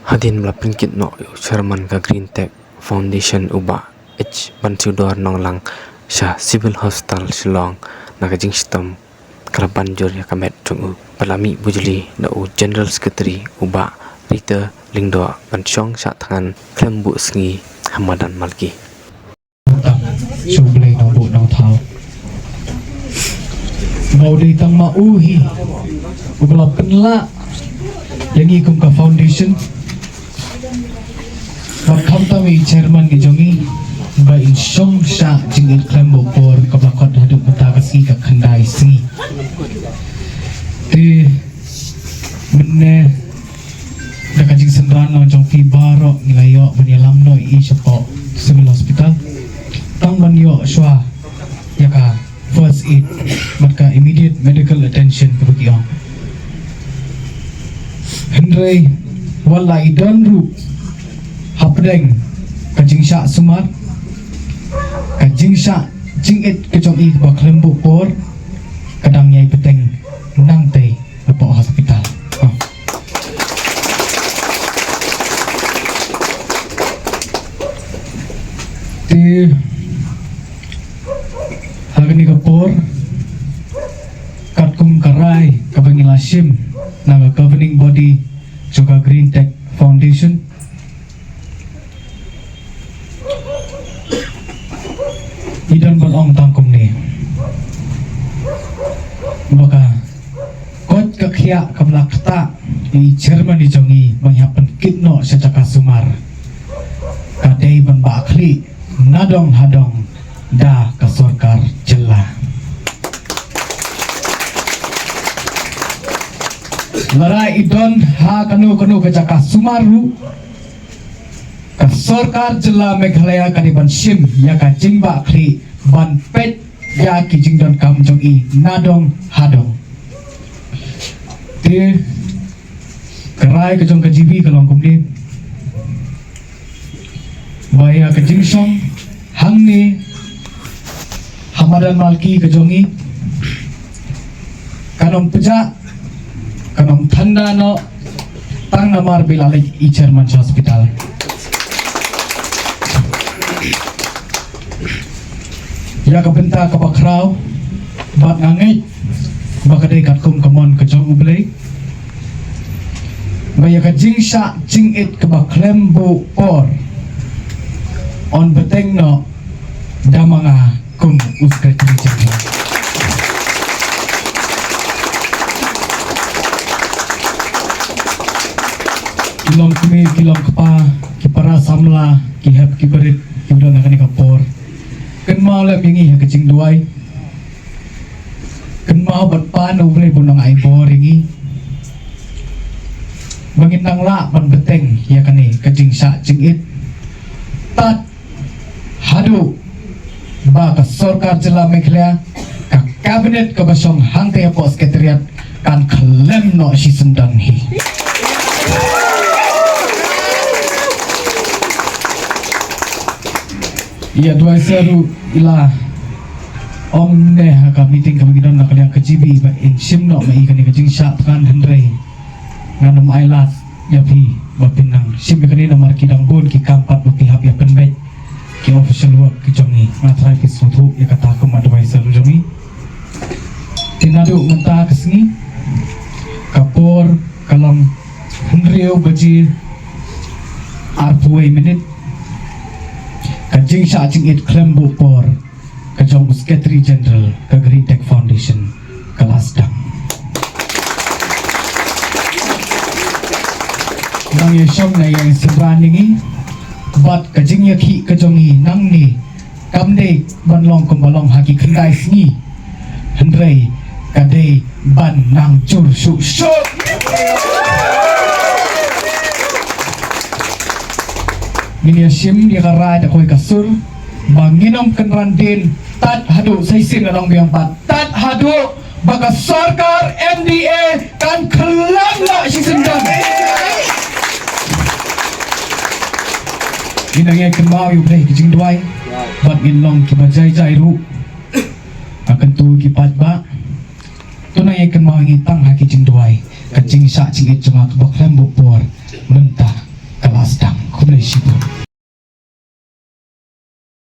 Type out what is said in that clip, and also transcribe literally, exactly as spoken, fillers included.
Hadien ba la pynkit noh ïa u chairman ka Green Tech Foundation u Bah H Bansiewdor Nonglang sha Civil Hospital Shillong, na ka jingshitom ka la ban jur ïa ka met jong u, ba la mih bujli da u General Secretary u Bah Rita Lyngdoh ban shong shah thngan khlem buh sngi ha madan Malki. Sha U Blei Nongbuh Nongthaw. Ba u dei tang ma u hi uba la pynlah ïa ngi kum ka foundation. Bad khamtam i chairman ki jong ngi ba in shong shah jingit khlem buh por, kaba la khot haduh mynta ka sngi ka khyndai sngi. Te mynne da ka jingsynran lang jong phi baroh ngi la ïoh ban ïalam noh ïa i shapoh Civil Hospital. Tang ban ïoh shuwa ïa ka first aid bad ka immediate medical attention kaba ki ong. Hynrei wat la i don ruh hapdeng ka jingshah sumar, ka jingshah jingit ka jong i kaba khlem buh por ka dang ïai bteng nangtei hapoh hospital. Ha. Te ha kane ka por, katkum ka rai kaba ngi la shim na ka governing body jong ka Green Tech Foundation, i don ban ong tang kumne. Ba ka koit ka khiah kaba la ktah ïa i chairman i jong ngi ba ngi hap pynkit noh sha jaka sumar, ka dei ban bah khlieh nadong hadong da ka sorkar jylla. Lada i don ha kano kano ka jaka sumar ruh, ka sorkar jylla Meghalaya ka dei ban shim ïa ka jingbah khlieh ban peit ïa ki jingdonkam jong i nadong hadong. Te ka rai ka jong ka G B ka long kumne, ba ïa ka jingshong hangne ha madan Malki ka jong i kan ym pjah, kan ym thanda noh tang namar ba i la leit i chairman sha hospital. Ïa ka bynta kaba khraw, bad nga ngeit ba ka dei katkum ka mon ka jong U Blei, ba ïa ka jingshah jingit kaba khlem buh por yn bteng noh da ma nga kum u Secretary General. Ki long kmie, ki long kpa, ki para samla, ki hep ki barit kiba don ha kane ka por, kynmaw lem ïa ngi ha ka jingduwai. Kynmaw bad pan U Blei ba un nang ai bor ïa ngi ba ngin nang lah ban bteng ïa kane ka jingshah jingit. Tad haduh ba ka sorkar jylla Meghalaya, ka cabinet kaba shong hangtei hapoh secretariat kan khlem noh shisyndon hi. I advisor ruh i la ong ne ha ka meeting kaba ngi don na ka liang ka G B ba in shim noh ma i kane ka jingshah thngan, hynrei ngan ym ailad ïa phi ba phin nang shim ïa kane namar ki dang bun ki kam pat ba phi hap ïa pynbeit ki official work ki jong ngi. Nga trai phi sngewthuh ïa kata kum advisor jong ngi. Te naduh mynta ka sngi ka por ka long hynriew baje arphew wei minit. Ka jingshah jingit khlem buh por ka jong u Secretary General ka Green Tech Foundation ka la sdang. Nang ïa shong na ïa sngewbha ïa ngi bad ka jingïakhih ka jong ngi nangne kam dei ban long kumba long ha ki khyndai sngi, hynrei ka dei ban nang jur shuh shuh. Ngin ïa shim ïa ka rai da kawei ka sur ba ngin ym kynran dien tad haduh sa shisien, nga ong biang pat, tad haduh ba ka sorkar M D A kan khlem lah shisyndon. Ngin nang ïa kynmaw ïa U Blei ki jingduwai bad ngin long kiba jai jai ruh. Nga kyntu ki paidbah, to nang ïa kynmaw Ngi tang ha ki jingduwai, ka jingshah jingit jong nga kaba khlem buh por mynta ka la sdang. Khublei shibun.